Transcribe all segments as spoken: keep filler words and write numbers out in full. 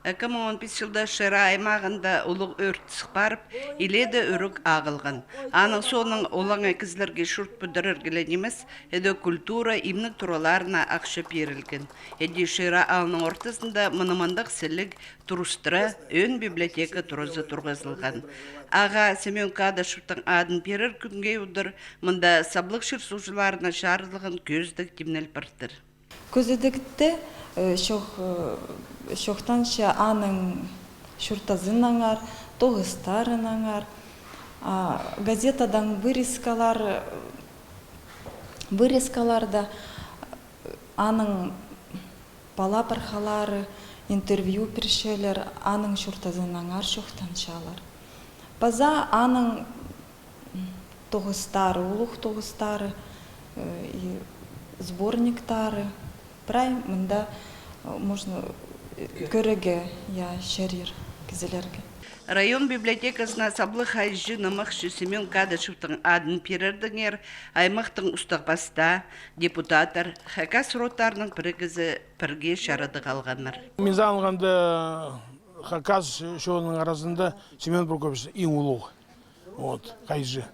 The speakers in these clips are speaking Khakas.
Ікі муң он пис чылда Шира аймағында улуғ ӧрт сых парып, илееде ӱрік ағылған. Аның соонаң олаңай кізілерге чурт пӱдірерге ле нимес, ідӧк культура, имнег тураларына ахча пирілген. Іди Шира аалның ортызында мына мындағ сіліг турыстыра ӧӧн библиотека туразы турғызылған. Ағаа Семён Кадышевтің адын пирер кӱнге удур мында саблығ чир-суғҷыларына чарыдылған кӧзідіг тимнел партыр. Кӧзідігде, э, чох-, э, чоохтанча аның чуртазынаңар, тоғыстарынаңар, а, газетадаң вырезкалар, вырезкаларда аның пала-пархалары интервью пирчелер, аның чуртазынаңар чоохтанчалар. Паза аның тоғыстары, улуғ тоғыстары, э, и сборниктары. Прай мында, э, можно, э, кӧрерге, я, чарир кізілерге. Район библиотеказына саблығ хайҷы-нымахчы Семён Кадышевтің адын пирердеңер аймахтың устағ пастаа, депутаттар, хакас родтарының пірігізі пірге чарадығ алғаннар. Мин сағынғанда, хакас чонының аразында Семён Прокопьевич иң улуғ. Вот, хайҷы.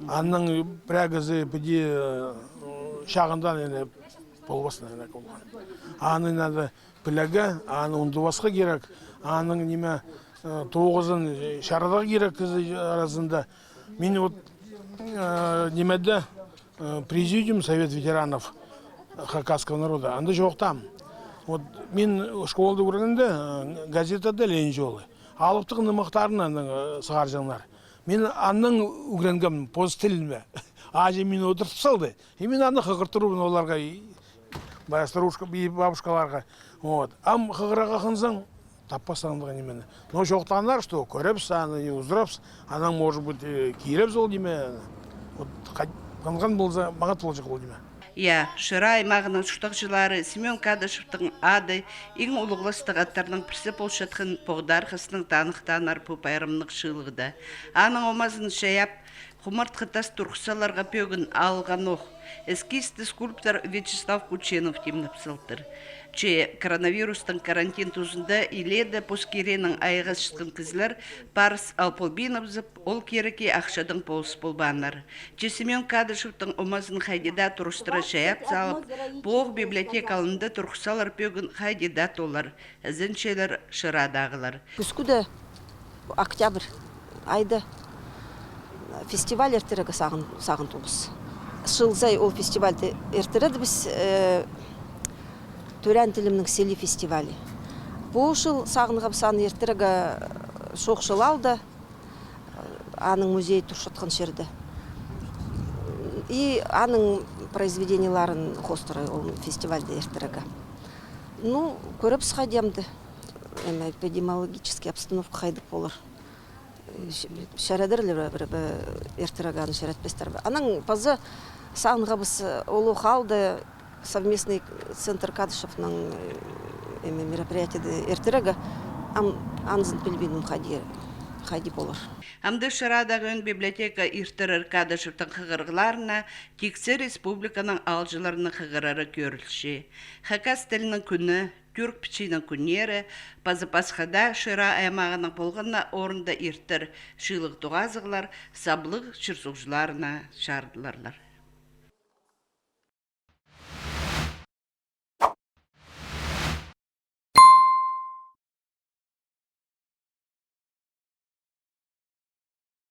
Аның прай кізі піди, э, чағыннаң ниме полбас, ниме полған. Аны надо пілерге, аны ундубасха кирек, аның ниме, э, тоғызын, э, чарадарға кирек кізі аразында. Мин вот, э, нимеде, э, президиум Совет ветеранов хакасского народа, анда чоохтаам. Вот мин школада кӧргенде, э, газетада Ленин чолы алыптығ нымахтарын аның, э, сығарҷаңнар. Мин аннаң ӱгренгем пос тіліме. Аҷам мині одыртып салды. И мин аны хығыртырбын оларға, и, ба-, старушка, и бабушкаларға. Вот. Ам хығырарға хынзаң, таппассың андағ нимені. Но чоохтааннар, что кӧрербіс аны, и узырарбыс, анаң, может быть, э, кирербіс ол ниме. Вот, хынған полза, маңат полҷых ол ниме. Я, Шира аймағының чуртағҷылары Семён Кадышевтің ады иң улуғластығ аттарның пірсі полчатхан Поғдархаснаң таныхтааннар пу пайрамнығ чыылығда. Аның омазын чайап, хумартхы тас турғыс саларға пӧгін алғанох, эскизті скульптор Вячеслав Кученов тимнеп салтыр. Че коронавирустың карантин тузында илееде пос киренің айғасчатхан кізілер парыс ал полбиныбызып, ол кирекке ахчадаң полыс полбааннар. Че Семён Кадышевтің омазын хайди даа турыстыра чайап салып, пу ох библиотека алнында турғыс салар пӧгін хайди даа толар, ізенчелер Шырадағылар. Кӱскӱде, октябрь айда фестиваль иртірерге сағын-, сағынғабыс. Чыл сай ол фестивальді иртіредібіс, э, «Тӧреен тілімнің сілі» фестивалі. Пу чыл сағынғабыс аны иртірерге, э, чоох чыл алды, э, аның музейі турчатхан чирде. И аның произведениелерін хоостыра ол фестивальді иртірерге. Ну, кӧрербіс хайди амды. Эме, эпидемиологический обстановка хайдағ полар. Ч-, чарадарлар ба, ба, иртірерге аны, чаратпастар ба. Анаң паза сағынғабыс, ол ох аалда совместный центр Кадышевнаң, э, эме, мероприятиені иртірерге, ам анзын пілбинім хайди, хайди полар. Амды Шырадағы ӧӧн библиотека иртірер Кадышевтің хығырығларына тиксі республиканың аалҷыларының хығырары кӧрілче. Хакас тілінің кӱні, тӱрк пічиинің кӱннері, паза пасха даа Шира аймағының полған на орнында иртер чыылығ тоғазығлар саблығ чир-суғҷыларына чарыдыларлар.